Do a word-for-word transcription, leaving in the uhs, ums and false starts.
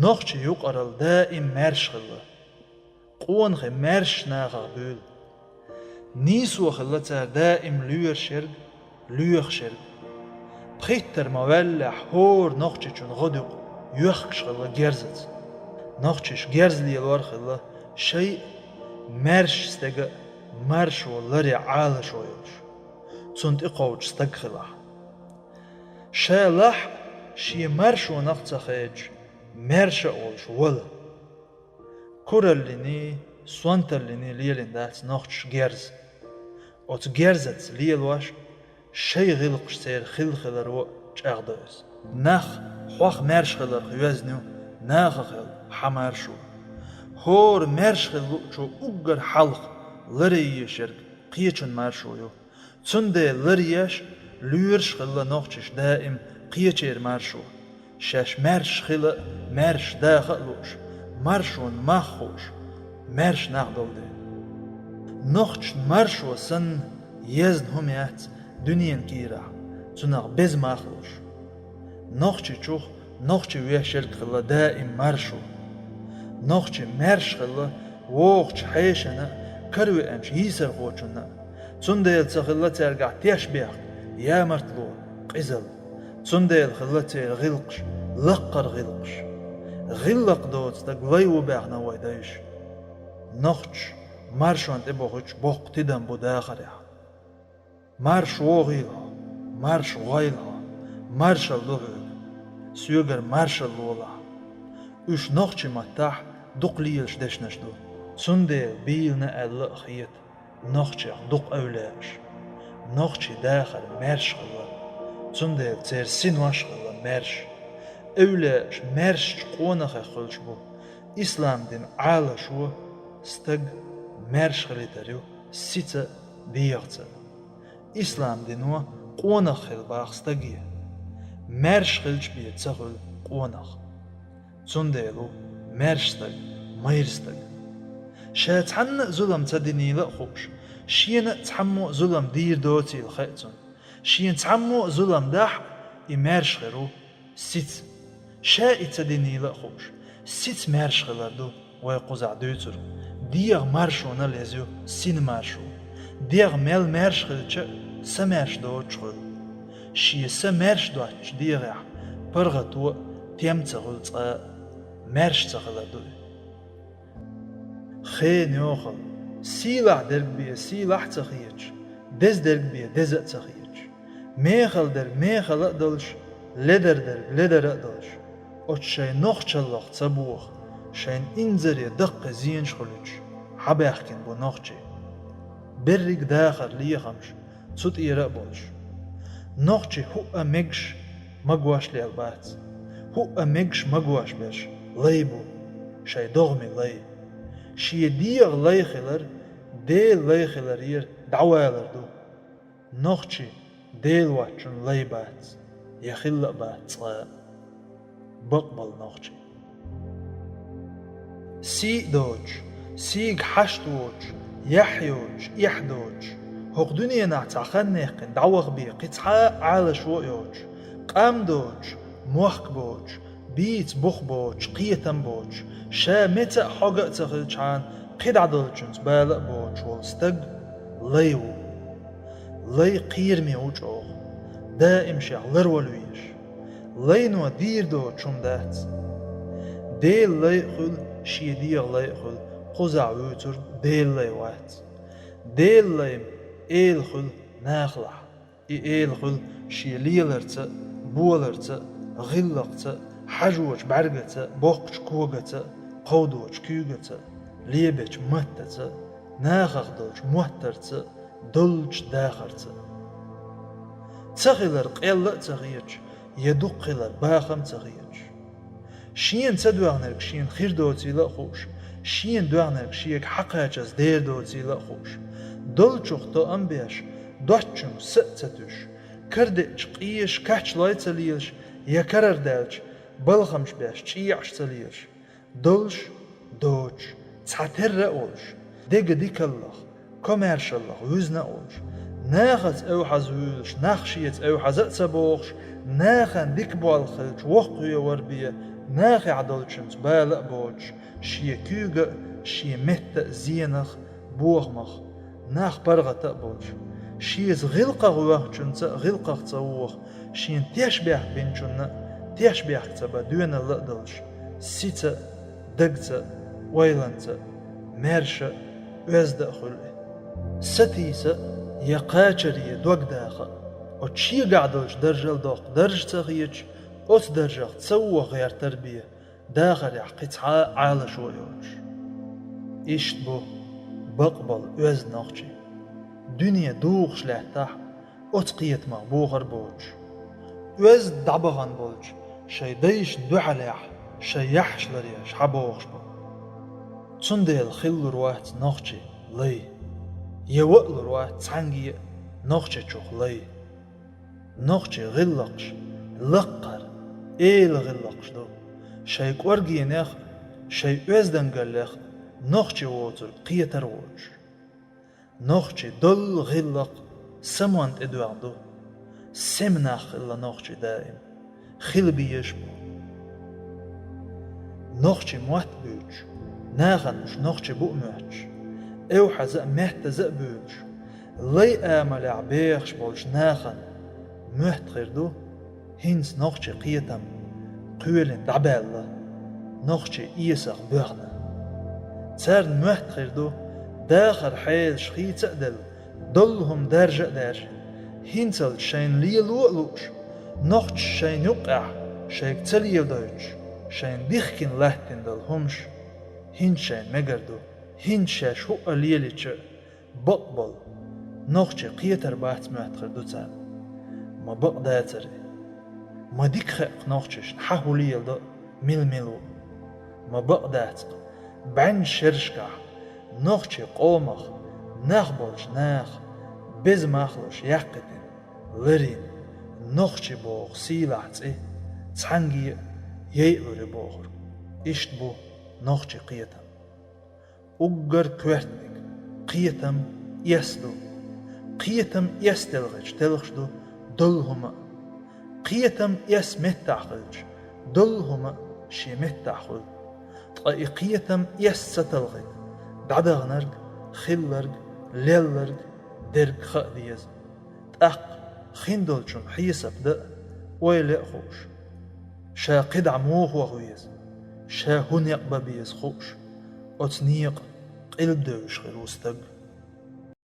Нохчийн юкъаралла даим маьрша хилла. Къонахий маьрша нахах буьйлу. Нийсо хилла цара даим лоьраш ерг, лоьхаш ерг. Пхийттара ма ваьллехь, хӀора нохчичун гӀодаюкъ йоьхкуш хилла герзаца. Нохчаша герз лелор а хилла шайн а, маьрша стеган а маршо ларъян Ӏалашо йолуш, цунна тӀекхочуш стаг хилахь. Ша лахь а, шен маршонах а ца хедаш, маьрша а волуш вала. Кураллиний, сонталлиний лелийна дац нохчаша герз. Оцу герзаца лелош а, шайн гӀиллакхаш церан хилла хиларо а чӀагӀдо иза. Нах хьох маьрша хиларх йоьзна ю нахах йолу хьан маршо. ХӀора маьрша хила луучо уггар хьалха ларъян езаш ерг кхечун маршо ю. Цундела ларъеш а, лоьраш а хилла нохчаша даим кхечеран маршо. Шаьш маьрша хила а, маьрша даха а лууш, маршонан мах хууш, маьрша нах долу дела. Нохчашна маршо санна езна хӀума яц дуьненан кийрахь, цунах беза мах луш. Нохчичух нохчи веш ерг хилла даим маршо. Нохчи маьрша хилла вогӀучу хьешана а, каравеанчу йийсархочунна а. Цундела ца хилла цаьргахь тешнабехк, ямартло, къизалла. Цундела хилла церан гӀиллакхаш лаккхара гӀиллакхаш. ГӀиллакх доцу стаг лай ву баьхна вай дайша. Нохчаша маршонна тӀебохуьйтуш боккха тидам бу дахарехь. Марша вогӀийла хьо, марша гӀойла хьо, маршалла ду хьоьга, соьгара маршалла лолахь. Уьш нохчийн маттахь дукха лелаш дешнаш ду, цундела бийлана аьлла а хета нохчех дукха эвлаяаш. Нохчийн дахар маьрша хилла, цундела церан синош а хилла маьрша. Эвлаяаш маьршачу къонахех хуьлуш бу. Ислам динан Ӏалашо стаг маьрша хилийтар ю сица а, дегӀаца а. Ислам дино къонах хила боху стаге. Маьрша хилча бен ца хуьлу къонах. Цундела ву маьрша стаг майра стаг. Ша цхьанна а зулам ца динийла а хууш, шена а цхьаммо а зулам дийр доцийла хаьа цунна. Шена цхьаммо а зулам дахь а, и маьрша хир ву сица. Ша и ца динийла а хууш, сица маьрша хилар ду вай кхузахь дуьйцург. ДегӀан маршонал еза ю синан маршо. ДегӀ мел маьрша хилча а, са маьрша доцуш хуьлу. Шен са маьрша доцучу дегӀехь паргӀато а, тем а ца хуьлу цкъа а. Маьрша ца хилар ду и. Хенан йохалла, сийлахь дерг бен сийлахь а ца хеташ, деза дерг бен деза а ца хеташ, мехала дерг мехала а долуш, ледар дерг ледара а долуш, оцу шайн нохчаллах ца боху, шайна инзаре даккхий зенаш хуьлуьйтуш, хьабаьхкина бу нохчий. Берриг дахар, лехамаш цу тӀера а болуш. Нохчий хӀуъа мегаш, магош лела бац. ХӀуъа мегаш, магош берш лай бу, шайн догӀмийн лай. Шен дегӀан лай хилар Делан лай хиларера дӀавалар ду. Нохчий Дела воцчунна лай бац, я хилла а бац цкъа а. Бакъбала нохчий. Сий а доцуш, сийга хьашт воцуш, яхь йоцуш, эхь доцуш, хӀокху дуьненахь цхьа хан яьккхина дӀаваха бен кхин цхьа а Ӏалашо а йоцуш, къам доцуш, мохк боцуш, бийца бух боцуш, кхетам боцуш, ша меца а, хьога а ца хилчхьана, кхидӀа долчуьнца бала а боцуш волу стаг лай ву. Лай кхераме ву чӀогӀа, даим шех ларвала везаш. Лайно дийр доцуш хӀума дац. Делан лай а хуьлу, шен дегӀан лай а хуьлу, кхузахь вуьйцург Делан лай вац. Делан лай-м эла хуьлу нахалахь. И эла хуьлу шен леларца а, боларца а, гӀиллакхца а, хьажочу бӀаьргаца а, боккхачу когаца а, кховдочу куьйгаца а, лебечу маттаца а, нахах долчу моттарца а, доллучу дахарца а. Ца хилар къелла а ца хеташ, я дукха хилар бахам а ца хеташ. Шена ца доьгӀнарг шена хир доцийла а хууш, шена доьгӀнарг шега хьакхачаза дер доцийла а хууш, долчух тоам а беш, доцчуьнга са а ца туьйсуш, карадеъча къежаш кач лой а ца лелаш, я карара даьлча балхамаш беш чӀеӀаш а ца лелаш, долуш, доцуш, цхьатерра а волуш, дега дикаллах, комаьршаллах вуьзна а волуш, нахаца эвхьаза вуьйлуш, нах шеца эвхьаза а ца бохуш, нахана дика болх хилча воккхаве вар бен Нахехь долчуьнца бала а боцуш, шен куьйга а, шен метта а зенах, бохамах, нах паргӀата а болуш, шеца гӀиллакхах воьхначуьнца а гӀиллакхах ца воха, шена тешнабехк бинчунна а тешнабехк ца бан доьналла а долуш, сица а, дагца а, ойланца а, маьрша а, оьзда а хуьлу и. Сатийса а, я кхачаре дог даха а, оцу шегахь долчу даржал доккха дарж ца хеташ, оцу даржах ца воха гӀертар бен, дахарехь кхин цхьа а Ӏалашо а йоцуш. Иштта бу бакъболу оьзда нохчий. Дуьне духуш лаьттахь, оцу кхетамах бохар боцуш. Оьзда дӀабахана болчу шайн дайшна дуьхьалехь шайн яххьаш ларъеш хьабохуш бу. Цундела хиллур вац нохчий лай, я ваалур вац цхьаьнгге а нохчичух лай. Нохчийн гӀиллакхаш лаккхара, эла гӀиллакхаш ду, шайн кӀоргенех а, шайн оьздангаллех а нохчи воцург кхетар а воцуш. Нохчийн доллу гӀиллакх самонна тӀедоьгӀна ду. Сема нах хилла нохчий даим, хила безаш а бу. Нохчийн мотт буьйцуш, нахана уьш нохчий бу а моьттуш, эвхьаза а, маьттаза а буьйлуш, лай амалехь бехаш болчу нахана моьтту хир ду хӀинца нохчийн кхетам кхоьлина дӀабаьлла, нохчийн эсах боьхна. Царна моьтту хир ду, дахаран хьелаш хийца а делла, доллу хӀума даржа а даьржина, хӀинцалц шайна лело а лууш, нохчаша шайна юккъехь шайга ца леладойтуш, шайна дихкина латтина долу хӀумаш хӀинца шайна мегар ду, хӀинца шаьш хӀуъа лелийча а, бакъболу нохчийн кхетар бац моьтту хир ду царна. Ма бакъ дацара и. Ма дика хаьа-кх нохчашна хьан хӀун леладо а, мила-мила ву. Ма бакъ дац-кх, бӀеннаш шерашкахь нохчийн къомах нах болчу наха беза мах луш яккхийтина, ларйина, нохчи боху сийлахь цӀе цхьаьнгге а яйалур ю бохург. Иштта бу нохчийн кхетам. Уггар коьртаниг кхетам эс ду. Кхетам эс телхича, телхаш ду доллу хӀума а. Кхетам эс меттахь хилча, доллу хӀума а шен меттахь хуьлу. Ткъа и кхетам эс ца талхийта, дӀадаханарг, хилларг, лелларг, дерг хаа деза. ТӀаккха хиндолчун хьесап дан а, ойла а хууш, ша кхидӀа муха ваха веза, ша хӀун некъ бан беза хууш, оцу некъан къилба девзаш хир ву стаг.